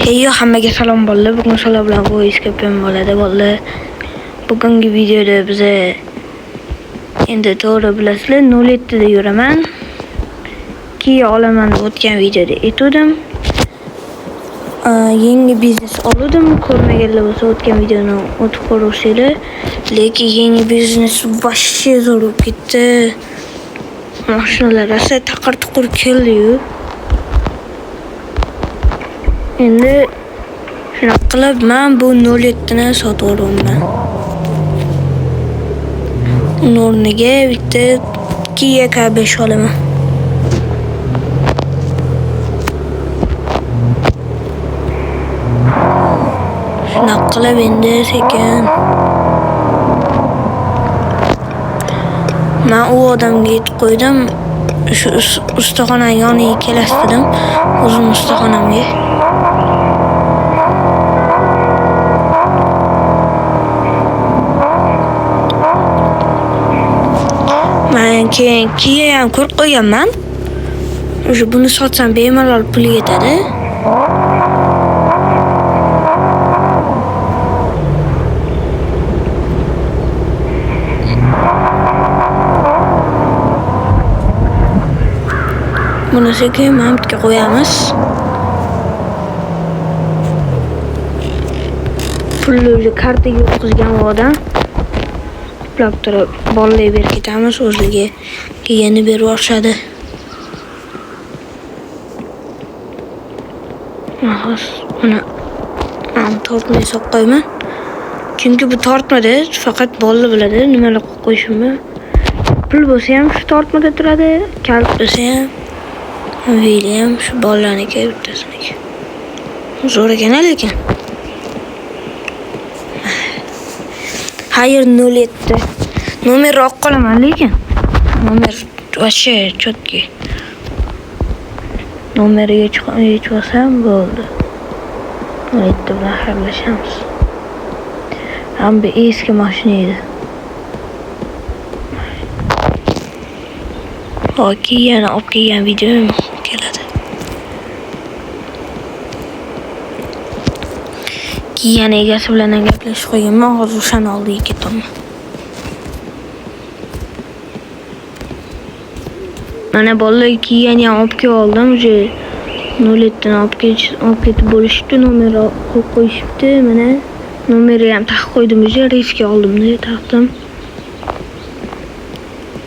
Heyo, hammaga salom bolalar. Bugun sizlar bilan voice KPM bo'ladi bolalar. Bugungi videoda biza endi to'g'ri bilasizlar 07 da yuraman. Kia olaman deb o'tgan videoda aytgandim. Yangi biznes oldim. Ko'rmaganlar bo'lsa o'tgan videoni o'tib ko'ruvsizlar. Lekin yangi biznes вообще zo'r bo'lib ketdi. Mashinalar rosa taqir-tuqur keldi-yu. Endi shunaqa qilib men bu 07 ni sotib olaman. Uni o'rniga bitta Kia K5 olaman. Shunaqa qilib endi sekin men u odamga aytib qo'ydim. Shu ustaxona yoniga kelasiz dedim. O'zim ustaxonamga. Men keyin Kia ham ko'rib qo'yganman. O'sha buni sotsam bemalol pul yetadi. Buni sekin mana bu yerga qo'yamiz. Pulni o'zi kartaga o'tkazgan u odam. Quplab turib bolalarga berib ketamiz, o'zligi kelganini berib yuborishadi. Hozir buni tortmay solib qo'yaman. Chunki bu tortmada faqat bolalar biladi nimalar qo'yib qo'yishimni. Pul bo'lsa ham shu tortmada turadi, kalit bo'lsa ham, veli ham shu bolalarniki bittasiniki. Zo'r ekan lekin. Hayır 07. Nomer olib qolaman lekin. Nomer вообще четкий. Nomeriga yechib olsam bo'ldi. 07 bilan xayrlashamiz. Ham bu eski mashina edi. Yoki yana olib kelgan videom keladi. Kia'ni egasi bilan ham gaplashib qo'yganman, hozir o'shani oldiga ketaman. Mana bolalar Kia'ni ham olib kelib oldim, уже 07 ni olib ketib bo'lishibdi, nomer qo'yib qo'yishibdi. Mana nomeri ham taqib qo'ydim, уже riskga oldimda taqdim.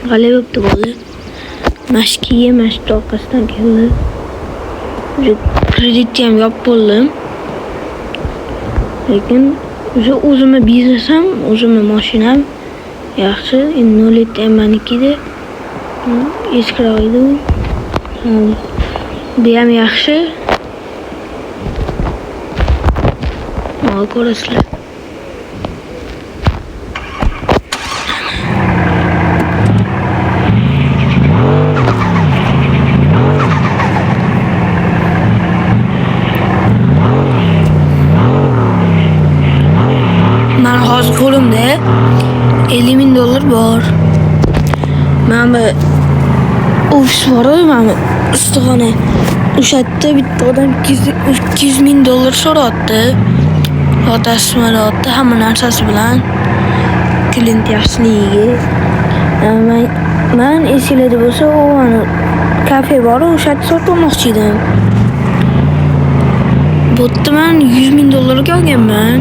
G'alay bo'pti bolalar. Mana shu Kia mana shu orqasidan keldi. Уже kreditni ham yopib bo'ldim. Lekin o'zi o'zimni biznesim, o'zimni mashinam yaxshi. Endi 07 ham meniki edi. Eskiroq edi u. Bu ham yaxshi. Mana ko'rasizlar. Mana hozir qo'limda 50 ming dollar bor. Mana bu ofis bor-ku, mana bu ustaxona. O'sha yerda bitta odam 200 ming dollar so'rayapti. Otasi deyapti, hamma narsasi bilan. Klient yaxshiligiga. Men esinglarda bo'lsa, u mana kafe bor, o'sha yerda sotib olmoqchi edim. Bu yerda men 100 ming dollarga olganman.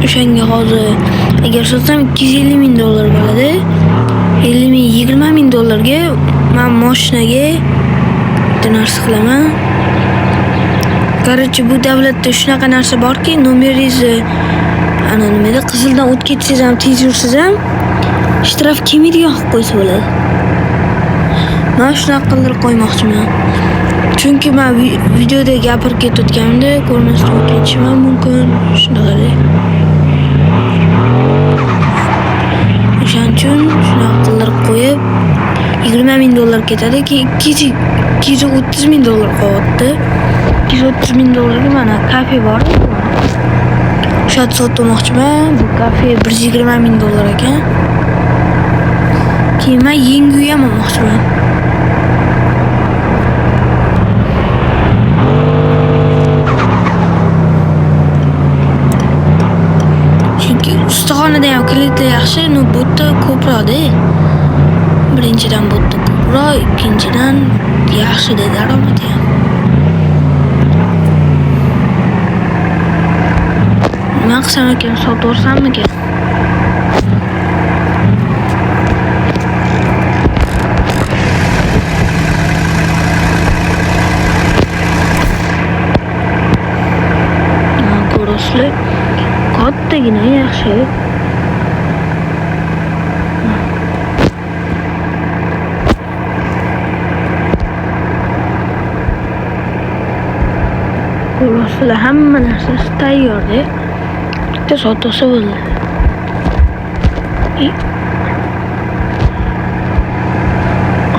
O'shanga hozir agar sotsam 250 ming dollar bo'ladi. 50 ming, 20 ming dollarga men mashinaga bitta narsa qilaman. Короче, bu davlatda shunaqa narsa borki, nomeringizni ana nimada qizildan o'tib ketsangiz ham, tez yursangiz ham shtraf kelmaydigan qilib qo'ysa bo'ladi. Men shunaqa qildirib qo'ymoqchiman. Chunki men videoda gapirib ketayotganimda ko'rmasdan o'tib ketishim ham mumkin, shunaqada. O'shaning uchun shunaqa qildirib qo'yib 20 ming dollar ketadi, keyin 230 ming dollar qolyapti. 230 ming dollarga mana kafe bor. O'sha yerda sotib olmoqchiman. Bu kafe 120 ming dollar ekan. Keyin men yangi uy ham olmoqchiman. Ustaxonada ham kreditlar yaxshi, но bu yerda ko'proqda. Birinchidan bu yerda ko'proq, ikkinchidan yaxshida daromadi ham. Nima qilsam ekan, sotvorsammikan? Ko'rasizlar, kattagina yaxshi. Ko'rasizlar, hamma narsasi tayyorda. Bitta sotsa bo'ldi.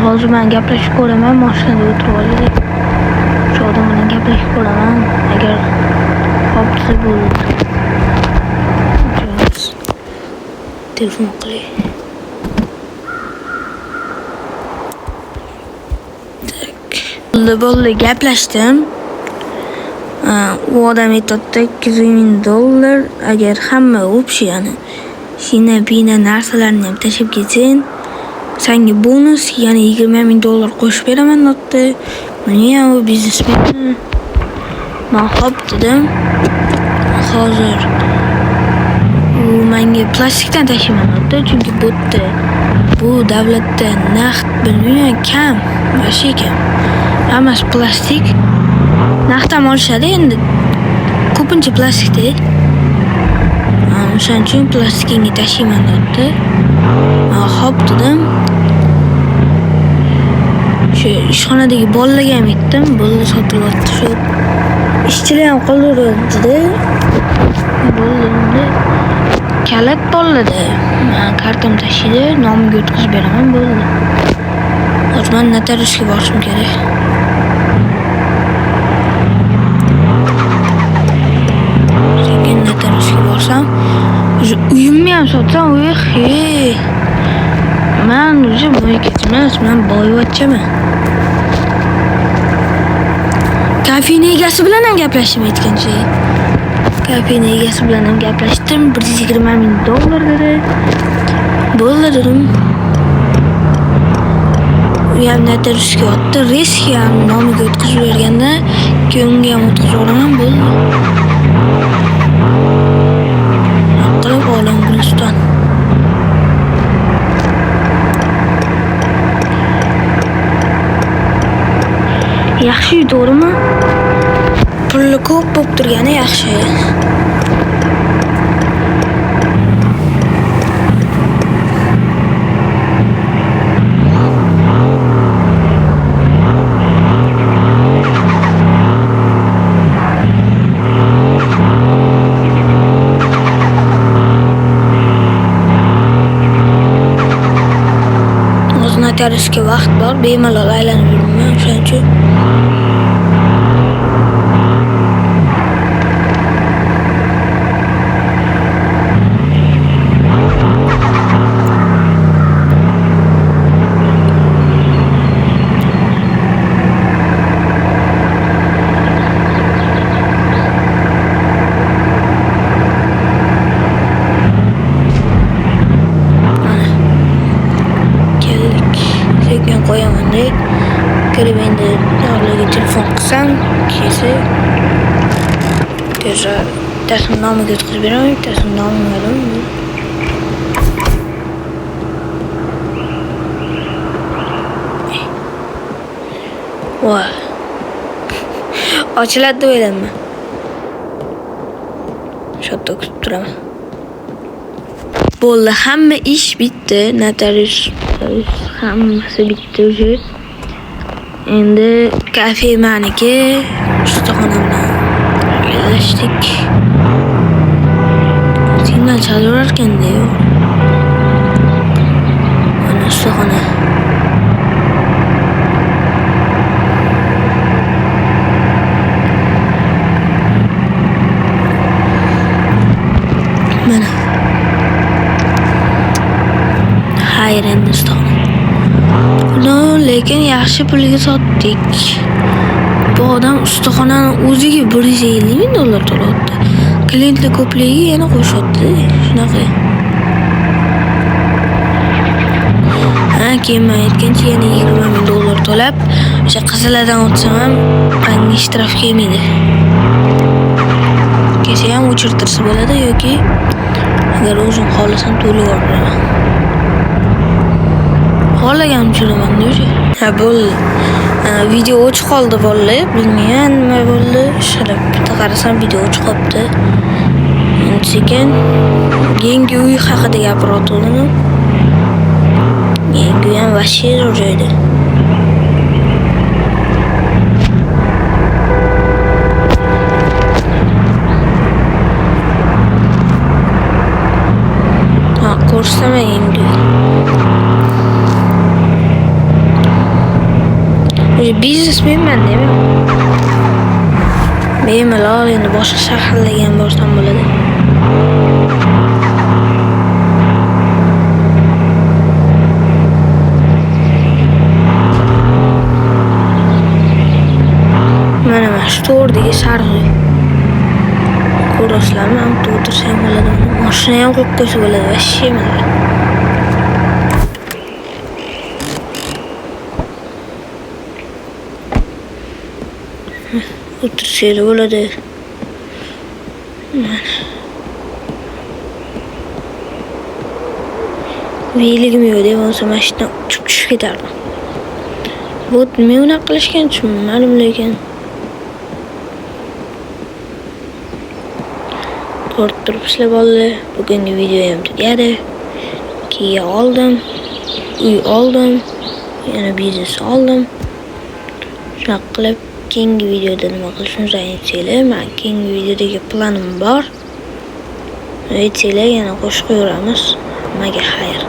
Hozir men gaplashib ko'raman, mashinada o'tirib olib. Shu odam bilan gaplashib ko'raman, agar hop desa bo'ldi. Telefon qilay. Bo'ldi, gaplashdim. U odam aytyapti $200,000 agar hamma общий, ya'ni shina bina narsalarni ham tashlab ketsang, senga bonus yana $20,000 qo'shib beraman deyapti. Buni ham u biznesmen. Men hop dedim. Hozir u menga plastikdan tashlayman deyapti, chunki bu yerda bu davlatda naqd bilmayman kam, вообще kam. Hammasi plastik. Naqd ham olishadi endi. Ko'pincha plastikda. O'shaning uchun plastikingga tashlayman deyapti. Men hop dedim. Shu ishxonadagi bolalarga ham aytdim, bo'ldi sotilyapti shu. Ishchilar ham qoldirdi. Bo'ldi endi. Kalat bolalarda. Men kartam tashlaydi, nomimga o'tkazib beraman, bo'ldi. Hozir men notariusga borishim kerak. Sekin notariusga borsam, o'zi uyimni ham sotsam, hey. Men o'zi boygachi emas, men boyvachchaman. Kafening egasi bilan ham gaplashdim aytgancha. Kafening egasi bilan ham gaplashdim, $120,000 dedi. Bo'ldi dedim. U ham notariusga otdi, risk ham nomiga o'tkazib berganda, keyin unga ham o'tkazib yuboraman, bo'ldi. Qilib olam Guliston. Yaxshi, to'g'rimi? Puli ko'p bo'lib turgani yaxshi. Hozir notariusga vaqt bor, bemalol aylanib yuribman, o'shaning uchun. Qo'yaman-da. Kirib endi ularga telefon qilsam, kelsa tezroq bittasini nomiga o'tkazib beraman, bittasini nomimga olaman. Voy. Ochiladi deb o'ylayman. Shu yerda kutib turaman. Bo'ldi, hamma ish bitdi. Notarius hammasi bitdi уже. Endi kafe meniki, ustaxona bilan gaplashdik. Signal chalaverar ekanda yo'q. Mana ustaxona. Mana. Xayr endi ustaxona. No, lekin yaxshi pulga sotdik. Bu odam ustaxonani o'ziga $150,000 to'layapti. Klientlar ko'pligiga yana qo'shyapti. Shunaqa. Ha, keyin men aytgancha yana 20 ming dollar to'lab, o'sha qizilardan o'tsam ham manga shtraf kelmaydi. Kelsa ham o'chirtirsa bo'ladi yoki agar o'zim xohlasam to'lab yuboraman. Xohlaganimcha tushaman-da o'sha. Ha, bo'ldi. Video o'chib qoldi bolalar. Bilmayman nima bo'ldi. Shilib bitta qarasam video o'chib qolibdi. Endi sekin yangi uy haqida gapiryotgandim. Yangi uy ham вообще zo'r joyda. Ha, ko'rsataman yangi uy. O'sha biznesmenman deyman. Bemalol endi boshqa shaharlarga ham borsam bo'ladi. Mana shu to'rdagi sariq uy. Ko'rasizlarmi? Ham o'tirsa ham bo'ladi. Mashina ham qo'yib qo'ysa bo'ladi. Вообще mana. O'tirsanglar bo'ladi. Mana. Veligim yo'q deb bo'lmasa mana shu yerdan uchib tushib ketardim. Bu nima unaqa qilishgan tushunmadim lekin. Ko'rib turibsizlar bolalar, bugungi video ham tugadi. Kiya oldim, uy oldim, yana biznes oldim. Shunaqa qilib keyingi videoda nima qilishimizni aytsanglar, men keyingi videodagi planim bor. Aytsanglar yana qo'shib qo'yaveramiz. Hammaga xayr.